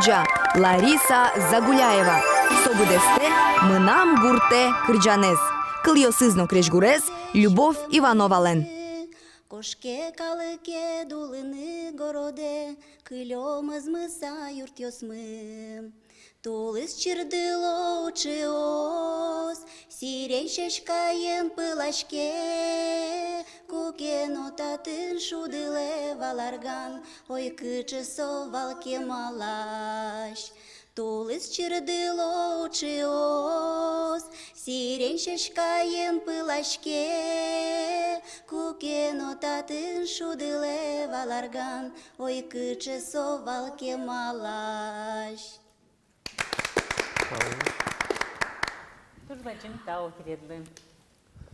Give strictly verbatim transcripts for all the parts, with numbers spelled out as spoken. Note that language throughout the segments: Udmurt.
Лариса Загуляева. Со быдэстэ «Мынам гуртэ» кырӟанэз. Кылъёсыз но крезьгурез Любовь Ивановалэн. Кошке калыкед улыны городэ, кылё мӧзмыса юртъёсмы. Тулыс чирдыло уӵыос, сирень сяськаен пылаське, куке но татын шудылэ вал арган, ой, кыӵе со вал кемалась. Тулыс чирдыло уӵыос, сирень сяськаен пылаське, куке но татын шудылэ вал арган, ой, кыӵе со вал кемалась. Туж бадӟым тау тӥледлы.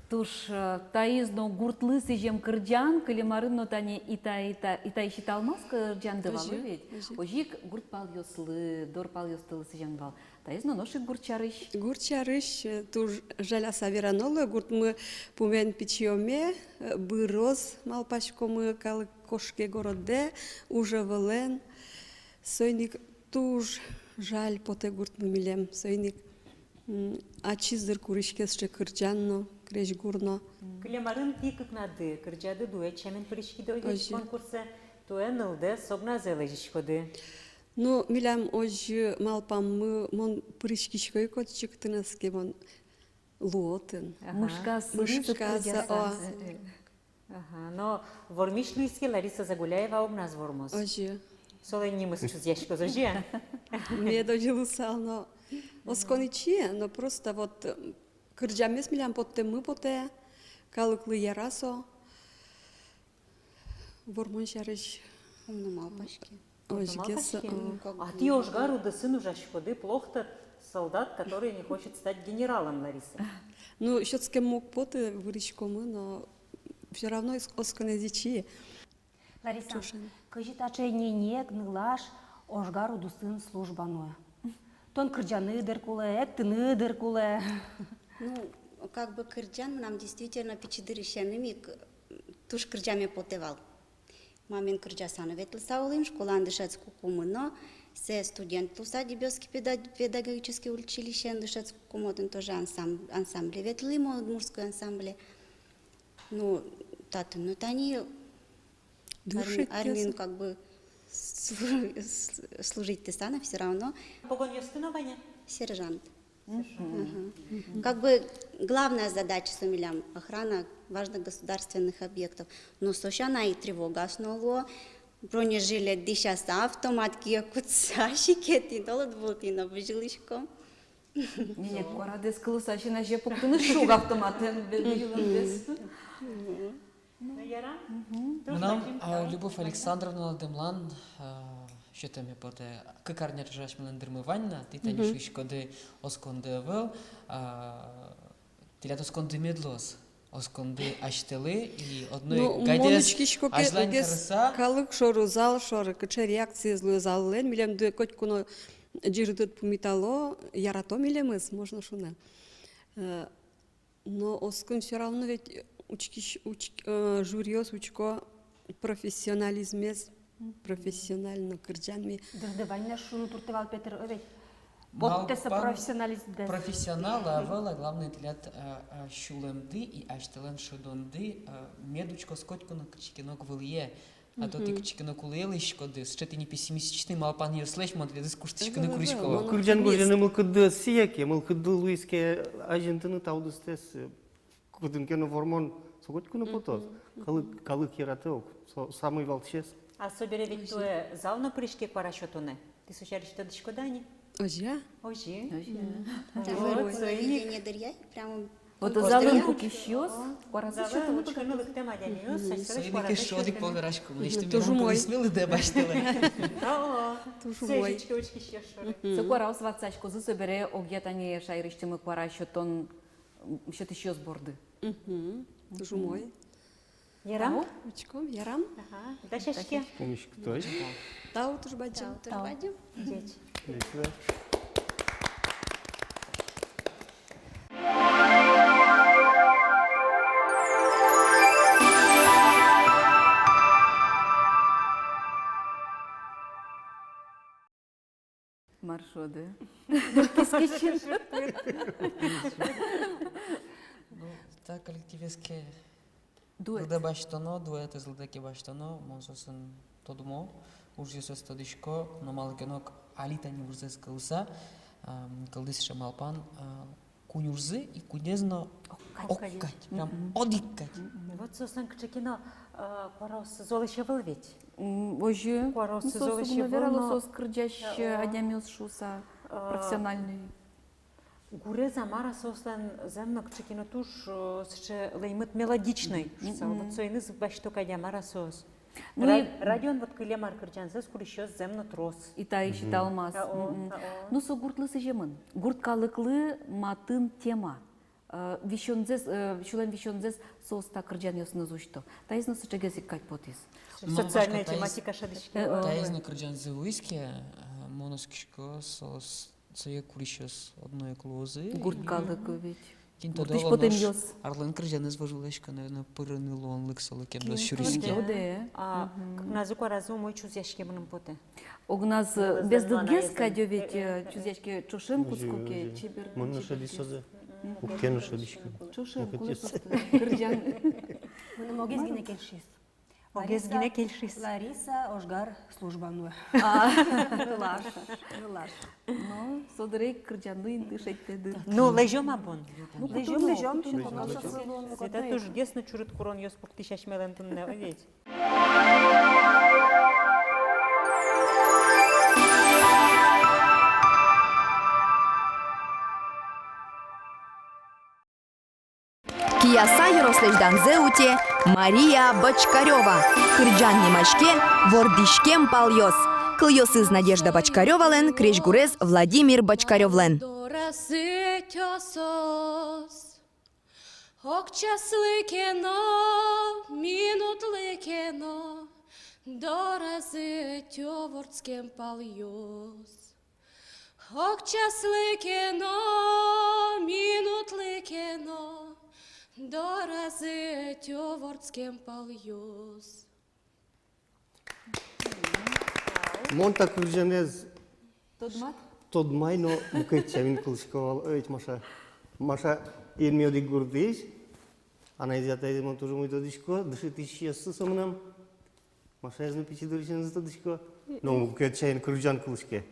Туж, э, таиз но гуртлы сӥзем кырӟан, кылем арын но тани Ита, Ита, Итаысь Италмас кырӟанды вал, озьы, ведь? Озьы. Озьы ик гурт палъёслы, дор палъёстылы сӥзем вал. Таиз но нош ик гурт сярысь. Гурт сярысь, э, туж жаляса верано луэ, гуртмы пумен пичиоме, э, быроз, малпаськомы, калык кошке городэ, ужо вылын. Соин ик туж жаль потэ гуртмы милем, соин ик, м, ачиз дыр куриське сыӵе кырӟан но, крезьгур но. Кылем арын тӥ кыкнады кырӟады, дуэт сямен пыриськиды, озьы ведь, конкурсэ, туэ нылдэс огназэ лэзиськоды. Ну, милям озьы малпаммы, мон пыриськисько ик отчы, кытыныз ке мон луо отын. Ага. Мышкаса, мышкаса, о. Э, э. Ага, но вормись луиз ке, Лариса Загуляева огназ вормоз. Озьы. Солэн нимыз чузъяськоз, озьы-а? Мед озьы луысал но. Оскон ичи, но просто вот, м, кырӟаммес милям поттэммы потэ, калыклы яра со. Вормон сярысь ум но малпаське. Озьы ке со, малпаське. М, как бы, а тӥ ожгар удысын ужаськоды, плох тот солдат, который не хочет стать генералом, Лариса. Ну, сётскеммы уг поты, выриськомы, но всё равно ос-, осконэз ичи. Лариса, ӵошен. Кызьы таӵе ненег нылаш ожгар удысын служба нуэ? Тон кырӟаны дыр кулэ, эктыны дыр кулэ. Ну, как бы кырӟан мынам действительно пичи дырысеным ик туж кырӟаме потэ вал. Ма, мен кырӟаса но ветлыса улӥм, школаын дышетскыкумы но, сое студент луыса Дебёсский педа-, педагогический училищеын дышетскыкумы, отын тоже ансам-, ансамбле ветлӥм, удмуртской ансамбле. Ну, татын но тани арми-, армиын как бы слу-, с-, служить тыса но всё равно. Погонъёсты но вань-а? Сержант. Мгм. Мгм. Как бы главная задача со милям — охрана важных государственных объектов. Но со сяна и тревогаос но луо. Бронежилет дӥсяса, автомат кие кутыса, секыт ини, толод вылтӥ но бызьылӥськом. Ненег куарадэс кылыса, син азе пуктыны шуг автоматэн, бе-, бызьылондэс. Мгм. Ну, ярам? Мгм. Туж бадӟым тау. Мынам, а, Любовь Александровналы дэмлан, а, сётэме потэ. Кык арня ӵоже асьмелэн дырмы вань на, тӥ тани шуиськоды, осконды ӧвӧл, а, тӥляд осконды мед луоз. Осконды асьтэлы, и одно ик гайдэс азьлань карыса. Ну, мон учкисько ке, калык шоры, зал шоры, кыӵе реакциез луэ заллэн, милемды котьку но ӟырдыт пумитало, ярато милемыз, можно шуыны. Э, Но оскон всё равно ведь учкись-, уч-, э, жюриос учко профессионализмез, профессионально кырӟан ми. Дыр-, дыр, вань на шуыны туртэ вал, Петр, о, ведь. Поттэ со профессионализмдэс. Профессионал, а вала, главное, тӥляд, а, а, сюлэмды и асьтэлэн шӧдонды, а, мед учкоз котьку но кытчы ке но ог вылэ. А то тӥ кытчы ке но кулэ лэзиськоды, сыӵе тӥни пессимистичный малпанъёслэсь мон тӥледыз куштӥськыны курисько. Кырӟан гожтыны мылкыдды ӧз сӥе ке, мылкыдды луиз ке азинтыны та удыстэс, э, кытын ке но вормон, со котьку но потоз. Калык, калык яратэ ук, со самой валтӥсез. А собере ведь туэ зал но пыриське куара сётонэ. Тӥ со сярысь тодӥськоды-а ни? Озьы-а? Озьы. Озьы. Мгм. Там вот, вот, телевидение дыръя прямо. Вот залын пукисьёс куаразэс сётыны потэ. Учкыны лыктэм адямиос, мгм, асьсэлэсь куаразэс сётыны. Шуод ик, пол вераськом, мгм, лэсьтыны. Туж умой. Пулысмелы да басьтылэ. О, туж умой. Сыӵе учкисьёс шоры. Мгм. Со куараос ватсаськозы собере огъя тани шаерысьтымы куара сётон, м, сётӥсьёс борды. Мгм. Туж умой. Ярам? Тау, учком, ярам. Ага, дасяське. Пумиськытозь. Тау, туж бадӟым. Тау, туж бадӟым. Ӟеч. Ӟеч, да. Шуод-а? Кескечен. Ну, та коллективез ке лыдэ басьтоно, дуэтэз лыдэ ке басьтоно, мон соосын тодмо, ужъёссэс тодӥсько, но малы ке но али тани ужзэс кылыса, ам, кылдӥз сыӵе малпан, а, куинь ужзы, и куинез но огкадь. Огкадь, прям одӥг кадь. Мгм. Вот соослэн кыӵе ке но, а, куараоссы золэсь ӧвӧл ведь. М, озьы. Куараоссы золэсь ӧвӧл, но соос уг но верало, соос кырӟась, а, адямиос шуыса, а, профессиональный. Гурез-а, мар-а, соослэн зэм но кыӵе ке но туж, э, сыӵе лэймыт, мелодичной шуыса. Мгм. Вот соин ик басьто кадь-а, мар-а, соос. Ну, ра-, и радион вот кылем ар кырӟанзэс курисьёс зэм но трос. И таиз ик италмас. Мгм. А, о, мгм. А, о. Ну, со гуртлы сӥземын. Гурт калыклы матын тема. Э, висёнзэс, э, сюлэм висёнзэс соос та кырӟанъёсыныз усьто. Таиз но сыӵегес ик кадь потӥз. Ну, социальная тематика шӧдӥське. Э, э. Таиз но кырӟанзы вуиз ке, э, мон оскисько, соос сое курисьёс одно ик луозы. Гурт калык ведь. Кин тодэ, гуртысь потэмъёс. Арлэн кырӟанэз вожвылъясько, наверно, пырыны луонлык солы кемъёс сюриз ке. Кин тодэ, о. А, мгм. Кыкназы куаразы умой чузъяськемын потэ. Огназ бездыгес кадь ведь, э, э, э, чузъяське, ӵошен кутско ке, озьы, озьы. Чебер. Мон но шӧдӥсько сое. Мгм. Уг ке но шӧдӥсько. Ӵошен кулэ просто кырӟан. Мыным огез гинэ кельшиз. Огез гинэ кельшиз. Лариса, ожгар служба нуэ. А. Нылаш, нылаш. Ну, со дыре ик кырӟанлы инты шедьтэды. Ну, лэзём-а бон? Ну, лэзём, лэзём, лэзём. Это тужгес но чурыт куронъёс пуктӥсь асьмелэн туннэ, ой, ведь. Кияса ёрослэсь данзэ уте Мария Бочкарёва. Кырӟан нимаське «Вордӥськем палъёс». Кылъёсыз Надежда Бочкарёвалэн, крезьгурез Владимир Бочкарёвлэн. Дораз ӧтё соос, ог часлы ке но, минутлы ке но, дораз ӧтё вордскем палъёс. Ог часлы ке но, минутлы ке но, дораз ӧтё вордскем палъёс. Мон та кырӟанэз тодмат? Тодмай, но мукет сямен кылӥсько вал, ой, Маша. Маша, эн ми одӥг гуртысь, анайзэ-атайзэ мон туж умой тодӥсько, дышетӥсьёссы со мынам. Машаез но пичи дырысеныз тодӥсько. Но мукет сямен кырӟан кылӥське.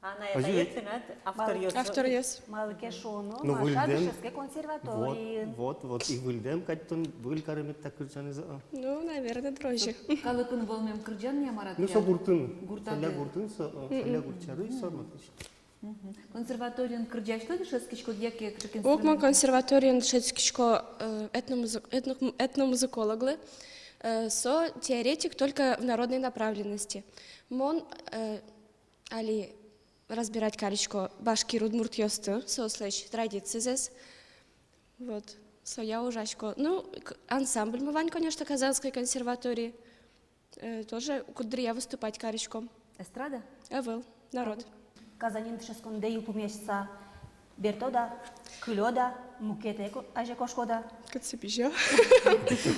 Анай-атаед тынад авторъёс. Авторъёс. Малы ке шуоно, ну, Маша дышетске консерваториын. Вот, вот, вот, и выльдэм кадь тон выль каремед та кырӟанэз, а. Ну, наверное, дрожи. Калыкын вӧлмем кырӟан-а, мар-а? Ну, со гуртын. Гуртады. Соля гуртын со, э, соля гурт сярысь со, мар-а. Мгм. Консерваториын кырӟасьлы дышетскиськод яке кыӵе ке... Уг, мон консерваториын дышетскисько, э, этномузы-, этно-, этномузыкологлы, э, со теоретик только в народной направленности. Мон, э, али разбирать карисько башкир удмуртъёсты, соослэсь традицизэс. Вот, соя ужасько. Ну, к-, ансамбльмы вань, конечно, Казанской консерватории. Э, тоже куддыръя выступать кариськом. Эстрада? Ӧвӧл, народ. Казаньын дышетскондэ йылпумъяса бертод-а, кылёд-а, мукет ик азе кошкод-а? Кытсы пызё.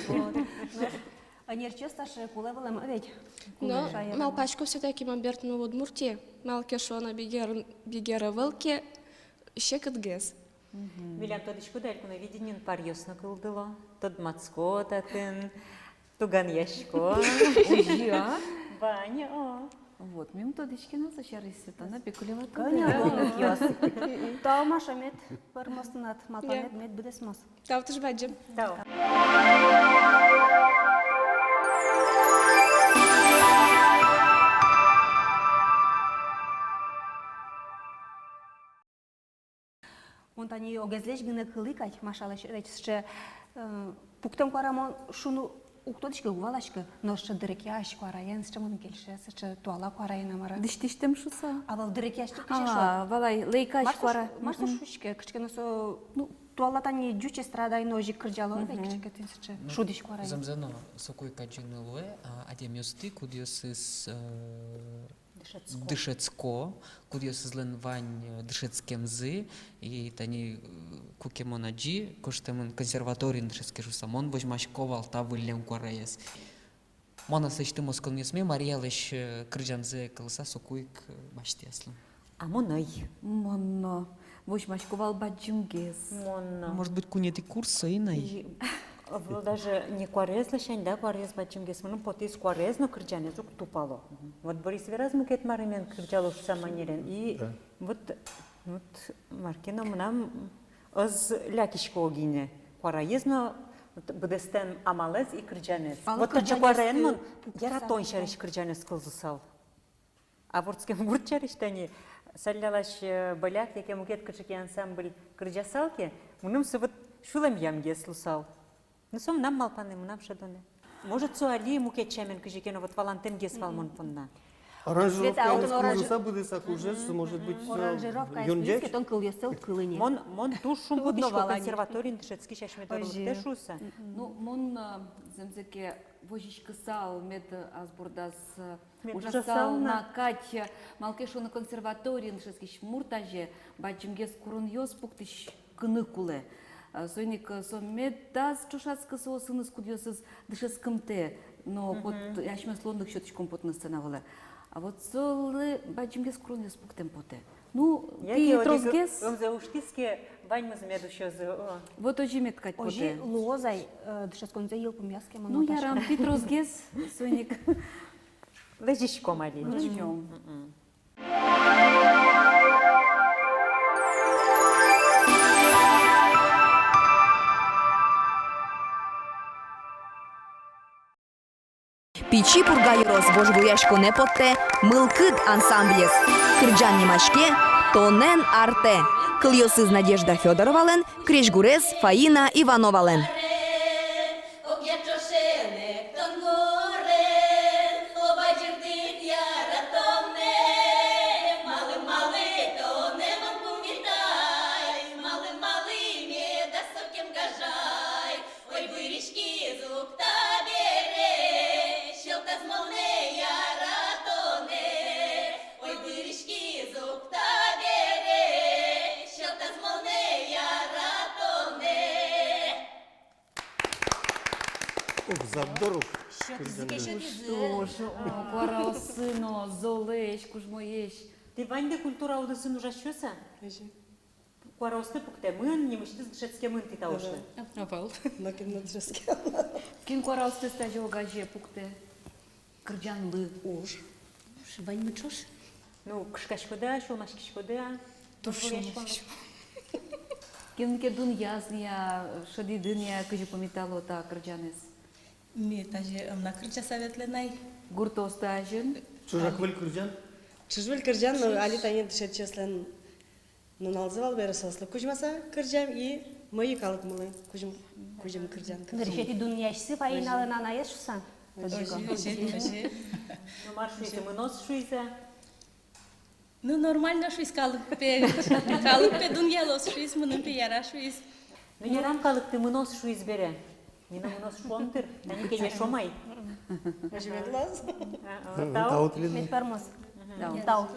Вот. Нош ӧнерчиос таӵе кулэ вылэм ведь. Но малпасько всё-таки мон бертыны Удмуртие, малы ке шуоно, бигер, бигер ӧвӧл ке, секытгес. Мгм. Милям, тодӥськод-а, «Элькуновидениын» паръёс но кылдыло. Тодматско татын, туганъясько. Озьы-а? Вань, о. Вот, ми ум тодӥське на со сярысь, Светлана Пикулева. Кӧня луонлыкъёс. Тау, Маша, мед пӧрмоз тынад малпанэд, мед быдэсмоз. Тау туж бадӟым. Тау. Мон тани огезлэсь гинэ кылӥ кадь, Машалэсь, ведь сыӵе, э, пуктэм куара мон шуыны уг тодӥськы, уг валаськы, но сыӵе дырекъясь куараен, сыӵе мыным кельше, сыӵе туала куараен, а мар-а. Дӥсьтӥсьтэм шуыса. А вал дырекъясь тӥ кызьы шуод? А, валай, лэйкась куара. Мар со шу-, мар со шуиське, кыӵе ке но со, ну, туала тани ӟуч эстрадаын но озьы ик кырӟало, ведь кыӵе ке тӥни сыӵе шудӥсь куараен. Зэмзэ но, соку ик адӟыны луэ, а, адямиосты, кудъёсыз, э, дышетско. Дышетско, кудъёсызлэн вань, э, дышетскемзы, и тани, э, куке мон адӟи, гожтэмын консерваториын дышетске шуыса, мон возьмасько вал та выллем куараез. Мон аслэсьтым осконъёсме Мариялэсь, э, кырӟанзэ кылыса соку ик, э, басьтӥ аслым. А мон ӧй. Мон но. Возьмасько вал бадӟымгес. Мон но. Может быть, куинетӥ курс ӧй на ай. И, э, даже не куараез ласянь, да, куараез бадӟымгес. Мыным потӥз, куараез но кырӟанэз уг тупало. Вот Борис вераз мукет маримен кырӟало шуса манерен. И вот, вот мар ке но мынам ӧз лякиськы огинэ. Куараез но, вот быдэстэм амалэз и кырӟанэз. Вот таӵе куараен мон яратон сярысь кырӟанэз кылзысал. А вордскем гурт сярысь тани Саллялась, э, Боляк яке мукет кыӵе ке ансамбль кырӟасал ке, мыным со вот сюлэмъямгес луысал. Ну, со мынам малпанэ, мынам шӧдонэ. Может, со али мукет сямен кызьы ке но вот валантэнгес вал мон понна. Аранжировка, Света, а вот кужыса, быдэсак ужез, может быть, э, аранжировка юнӟеч? Тон кылъёссэ уд кылы ни. Мон, мон туж шумпотӥсько консерваториын дышетскись асьме доры лыктэ шуыса. Ну, мон, э, зэмзэ ке, возиськысал, мед ас бордаз, э, Мед ужасал на кадь, малы ке шуоно, консерваториын дышетскись мурт азе бадӟымгес куронъёс пуктӥськыны кулэ. А, соин ик, э, со медаз ӵошатскы соосыныз, кудъёсыз дышетскымтэ, но вот асьмеос луонлык сётӥськом потыны сцена вылэ. А вот солы бадӟымгес куронъёс пуктэм потэ. Ну, яке тӥ одӥг тросгес. Ымзэ усьтӥз ке, ваньмыз мед усёзы, о. Вот озьы мед кадь потэ. Озьы луоз ай, э, дышетсконзэ йылпумъяз ке, мон. Ну, малпасько. Ярам, тӥ тросгес, соин ик. Лэзиськом али. Лэзиськом. Мгм. Пичи Пурга ёрос вожвылъяськонэ поттэ «Мылкыд» ансамблез. Кырӟан нимаське «Тонэн артэ». Кылъёсыз Надежда Фёдоровалэн, крезьгурез Фаина Ивановалэн. Ух, задор ук. Сётӥзы ке, сётӥзы. Туж, о, куараоссы но золэсь, кужмоесь. Тӥ ваньды культура удысын ужасьёс-а? Озьы. Куараосты пуктэмын, нимысьтыз дышетскемын тӥ та улӥсьтыз. Ага. Ӧвӧл. Нокин но дышетскем. Кин куараосты тазьы огазе пуктэ? Кырӟанлы. Уж. Уж, ваньмы ӵош. Ну, кышкаськоды-а, сюлмаськиськоды-а? Туж сюлмаськисько. Кин ке дунъяз ни, а, шӧдӥды ни, а, кызьы пумитало та кырӟанэз? Ми тазьы ӧм на кырӟаса ветлэ на ай. Гуртоосты азьын? Чужак выль кырӟан? Чуж выль кырӟан, но али тани дышетскисьёслэн нуналзы вал бере, соослы кузьмаса кырӟам и мӧйы калыкмылы кузьым, кузьым кырӟан. Нырысетӥ дунъясьсы Фаиналэн анаез шуса. Озьы, озьы, озьы. Ну, мар шуиз, мыноз шуиз-а? Ну, нормально шуиз калык пе, калык пе дунъялоз шуиз, мыным пе яра шуиз. Ну, ярам, калык пе мыноз шуиз бере. Ми но мыноз шуом дыр, тани кенешом ай. Озьы мед луоз. А, а, тау. Тау тӥледлы. Мед пӧрмоз. Мгм. Тау. Тау.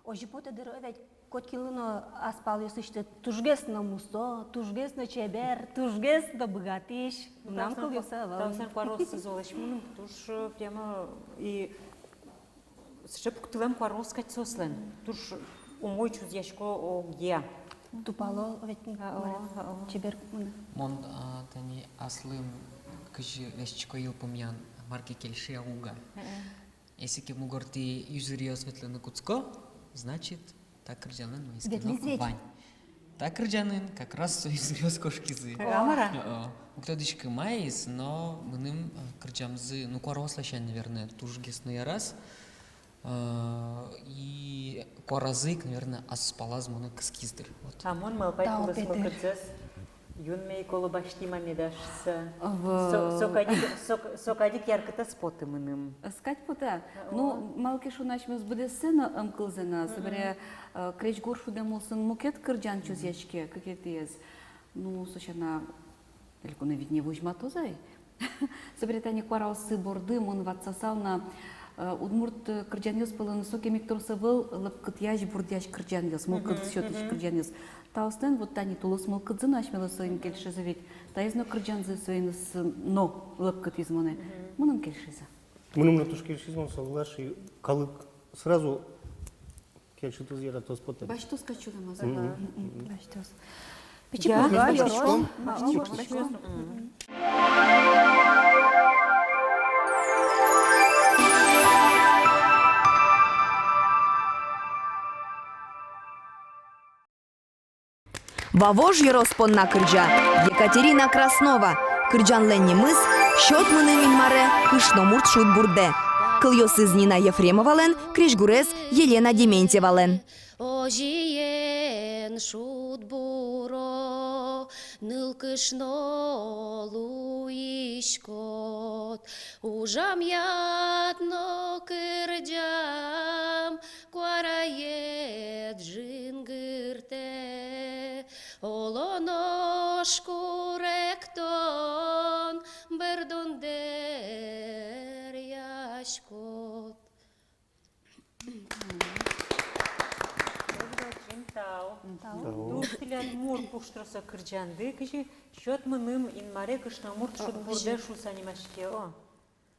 Озьы потэ дыр, о, ведь котькинлы но ас палъёсысьтыд тужгес но мусо, тужгес но чебер, тужгес но быгатӥсь. Мынам кылъёсы ӧвӧл. Таосын куараоссы золэсь мыным туж, э, прямо и сыӵе пуктылэм куараос кадь соослэн. Туж умой чузъясько огъя. Тупало ведь. А, о, мар, а, о. Чебер мынэ. Мон, а, тани аслым кызьы лэсьтӥсько йылпумъян, мар ке кельше-а, уг-а. Э-э. Если ке мугортӥ юзыръёс ветлыны кутско, значит, та кырӟанын но ветлӥз ведь. Вань. Та кырӟанын как раз со юзыръёс кошкизы. О, мар-а? О, уг тодӥськы маиз, но мыным, э, кырӟамзы, ну, куараос ласянь, наверное, тужгес но яраз. Э, и куаразы ик, наверное, ас палаз монэ кыскиз дыр. Вот. А мон малпай, тау, кулэс, Петыр, мылкыдзэс юнме ик оло басьтӥм-а меда шуса. Ӧвӧл. Со, со кадь ик, со, со кадь ик яркыт ӧз поты мыным. Ӧз кадь поты-а? О. Ну, малы ке шуоно, асьмеос быдэссэ но ӧм кылзэ на, мгм, собере, э, крезьгур шудэм улсын мукет кырӟан чузъяське, кыкетӥез. Ну, со сяна, элькуновидение возьматоз ай. Собере тани куараоссы борды мон ватсасал на, Э, удмурт, э, кырӟанъёс пӧлын сокем ик трос ӧвӧл лӧпкытъясь, бурдъясь кырӟанъёс, мылкыд сётӥсь кырӟанъёс. Таослэн вот тани «Тулыс мылкыдзы» но асьмелы соин кельшиз ведь. Таиз но кырӟанзы соин но лӧпкытӥз монэ. Мыным кельшиз-а? Мыным но туж кельшиз, мон соглаш, и калык сразу кельшытоз, яратоз потэ. Басьтоз кадь сюлэмаз. Мгм. Мгм. Басьтоз. Пичи пурга, басьтӥськом. Мгм. Вавож ёрос понна кырӟа Екатерина Краснова. Кырӟанлэн нимыз «Сёт мыным, Инмаре, кышномурт шудбурдэ». Кылъёсыз Нина Ефремовалэн, крезьгурез Елена Дементьевалэн. Озьыен, шудбуро, нылкышно луиськод, ужамъяд но кырӟам куараед жингыртэ, оло нош куректон бӧрдон дэръяськод. Тау. Тау. Туж тӥляд мур пуштросо кырӟанды, кызьы «Сёт мыным, Инмаре, кышномурт шудбурдэ» шуыса нимаське, о.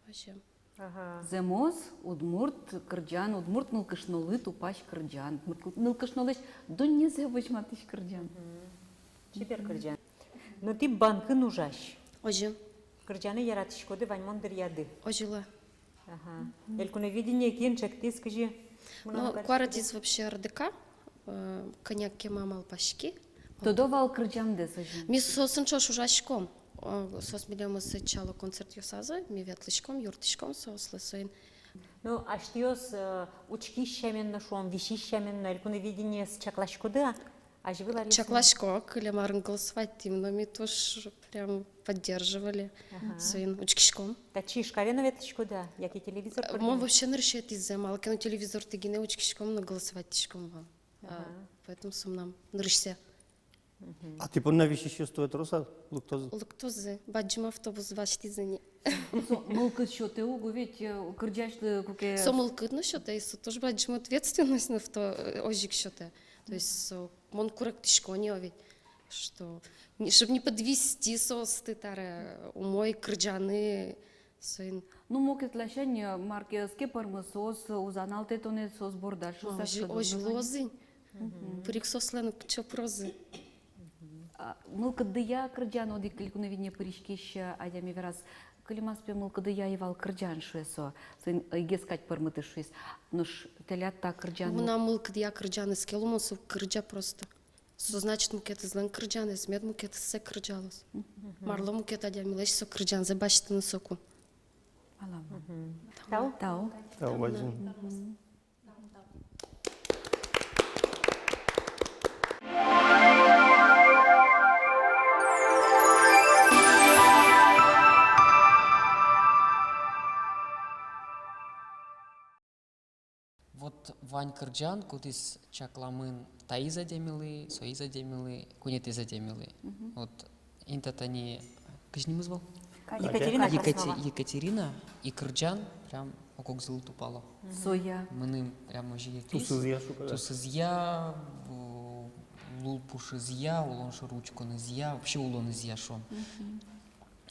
Озьы. Ага. Зэмос удмурт кырӟан, удмурт нылкышнолы тупась кырӟан, удмурт нылкышнолэсь дуннезэ возьматӥсь кырӟан. Мгм. Чебер кырӟан. Но тӥ банкын ужась. Озьы. Кырӟаны яратӥськоды ваньмон дыръяды. Озьы луэ. Ага. Элькуновидение кин чектӥз, кызьы? Ну, куаретӥз вообще РДК, э, кӧня ке ма малпаськи. Тодо вал кырӟамдэс озьы. Ми соосын ӵош ужаськом. О, соос милемыз ӧтчало концертъёсазы, ми ветлӥськом, юрттӥськом соослы соин. Ну, асьтэос, э, учкись сямен но, шуом, висись сямен но Элькуновидениез чакласькоды-а? Азьвыл али. Чакласько, кылем арын голосовать тӥм, но ми туж прям поддерживали. Ага. Соин учкиськом. Татчы Ижкаре но ветлӥськоды-а, яке телевизор пыр гинэ? Мон вообще нырысетӥзэ, малы ке но телевизортӥ гинэ учкиськом но голосовать тӥськом вал. А, ага. Поэтому со мынам нырысьсэ. Мгм. А тӥ понна висисьёс туэ трос-а лыктозы? Лыктозы. Бадӟым автобус басьтӥзы ни. Со мылкыд сётэ уго ведь, э, кырӟасьлы куке. Со мылкыд но сётэ, и со туж бадӟым ответственность но в то, э, озьы ик сётэ. То есть со, мон куректӥсько ни, о ведь, что, не, чтоб не подвести соосты таре, умой кырӟаны, соин. Ну, мукет ласянь, э, мар ке ӧз ке пӧрмы, соос уз аналтэ тонэ, соос бордаз шуса. Озьы, озьы луоз ини. Мгм. Пыр ик соослэн кыӵе пырозы. А, мылкыдъя кырӟан, одӥг Элькуновидение пыриськись, э, адями вераз, кылемаз, пе, мылкыдъя ӧй вал кырӟан, шуэ со. Соин ӧйгес кадь пӧрмытӥз, шуиз. Нош тӥляд та кырӟан. Мынам мылкыдъя кырӟан ӧз ке лу, мон со кырӟа просто. Со, значит, мукетызлэн кырӟанэз, мед мукетызсэ кырӟалоз. Мгм. Марло мукет адямилэсь со кырӟанзэ басьтыны соку. Валамон. Мгм. Тау. Тау. Тау, бадӟым. Мгм. Вот вань кырӟан, кудӥз чакламын таиз адямилы, соиз адямилы, куинетӥез адямилы. Мгм. Вот интыяз тани кызьы нимыз вал? Екатерина Краснова. Екатерина, и кырӟан прям ог-огзылы тупало. Мгм. Соя. Мыным прям озьы ик. Тусызъя шуко. Тусызъя, у, лулпушызъя, улон шоры учконызъя, вообще улонызъя, шуом. Мгм.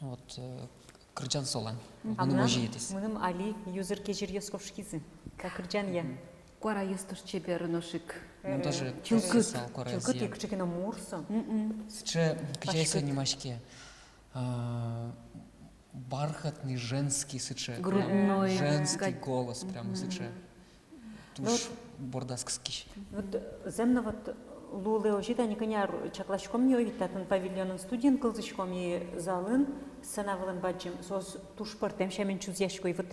Вот, э, кырӟан солэн. Мгм. Мыным озьы ик. Мыным али юзыр кезьыръёс кошкизы та кырӟанъя. Мгм. Куараез туж чебер, нош ик. Мон тоже чылкыт. Куараез чылкыт, кыӵе ке но мур со. Мгм. Сыӵе, кызьы со нимаське, а, бархатный женский сыӵе. Грудной. Прям женский голос, прям сыӵе. Мгм. Туж бордаз кыскись. Вот, э, зэм но вот луылэ озьы, тани кӧня ар чакласьком ни, о ведь, татын павильонын студиын кылзӥськом, и залын, сцена вылын бадӟым, соос туж пӧртэм сямен чузъясько. И вот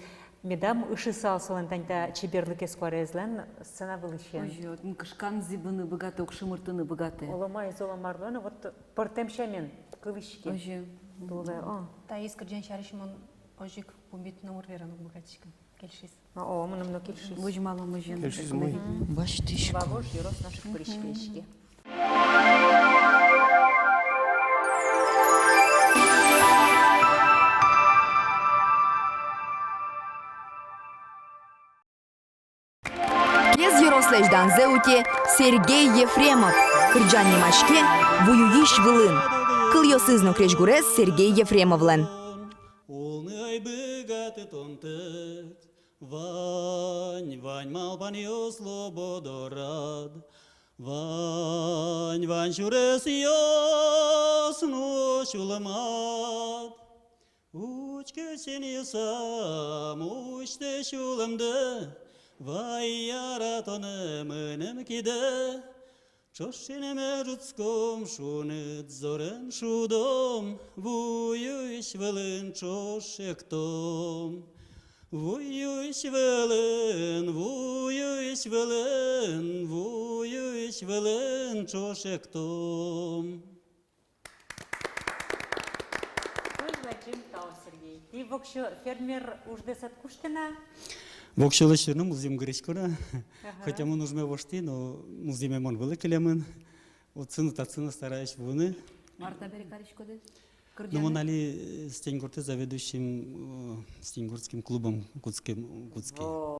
медам ышысал солэн тани та чеберлыкез куараезлэн сцена вылысен. Озьы, вот, м, кышкан зӥбыны быгатэ, уг шымыртыны быгатэ. Оло мае, оло марлы но, вот пӧртэм сямен кылӥське. Озьы. Луылэ, о. Таиз кырӟан сярысь мон озьы ик пумит номыр вераны уг быгатӥськы. Кельшиз. О, мыным но кельшиз. Возьмалом озьы. Кельшиз, мый. Мгм. Басьтӥсько. Вавож ёрос нош ик пыриське. Мгм. Азьланьзэ утэ Сергей Ефремов. Кырӟан нимаське «Вуюись вылын». Кылъёсыз но крезьгурез Сергей Ефремовлэн. Улыны ӧй быгаты тон тэк, вань, вань малпанъёс лобо дорад, вань, вань сюресъёс но сюлмад. Учке синъёсам, усьтэ сюлэмдэ, вай яратонэ мыным кидэ. Ӵош синме ӝутском, шуныт зорен шудом, вуюись вылын ӵош эктом. Вуюись вылын, вуюись вылын, вуюись вылын ӵош эктом. Туж бадӟым тау, Сергей. Тӥ воксё фермер уждэс ӧд кушты на? Воксёлэсь ӧвӧл но, музъем гырысько на. Ага. Хотя мон ужме воштӥ, но музъеме мон вылӥ кылемын. Отчы но, татчы но стараюсь вуыны. Мар табере кариськоды? Ну, мон али, э, Стеньгуртэ заведующим, э, Стеньгуртским клубом кутскем, кутски. Во.